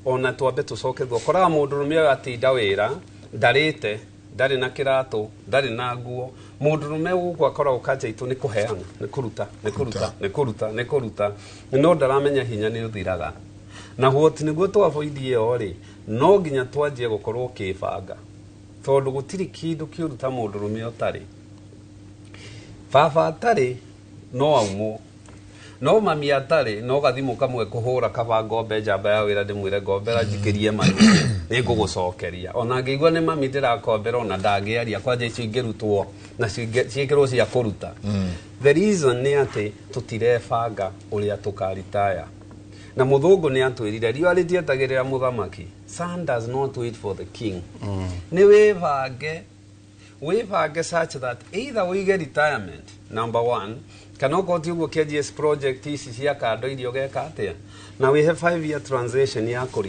Ona twambe tũcoke thutha, ũkoraga mũndũrũme ũyũ atinda wĩra, ndarĩte, ndarĩ na kĩratũ, ndarĩ na nguo. Mũndũrũme gũkũ akoragwo kanja itũ nĩ kũheana, nĩ kũruta, nĩ kũruta, nĩ kũruta, nĩ kũruta, no ndaramenya hinya nĩ ũthiraga. Na what nĩguo tũ avoid ĩyo rĩ, no nginya twanjie gũkorwo ũkĩbanga, tondũ gũtirĩ kĩndũ kĩũru ta mũndũrũme ũtarĩ. Baba atarĩ no aumwo, no mami atarĩ no gathimũ kamwe kũhũra, kaba ngombe njamba ya wĩra, ndĩmwĩre ngombera njikĩrie mami, nĩ ngũgũcokeria. Ona ngĩigua nĩ mami ndĩrakombera, ona ndangĩaria. Kwanja icio ingĩrutwo na ciĩkĩrwo cia kũruta. The reason nĩ atĩ tũtirebanga ũrĩa tũkaritaya. Na mũthũngũ nĩ atwĩrire riũa rĩtietagĩrĩra mũthamaki, sun does not wait for the king. Nĩ wĩbange, wĩbange such that either ũige retirement number one, kana okorwo ti ũguo kĩanjie project ici cia kando iria ũgeka atĩa na wĩhe 5 year transition ya kũri.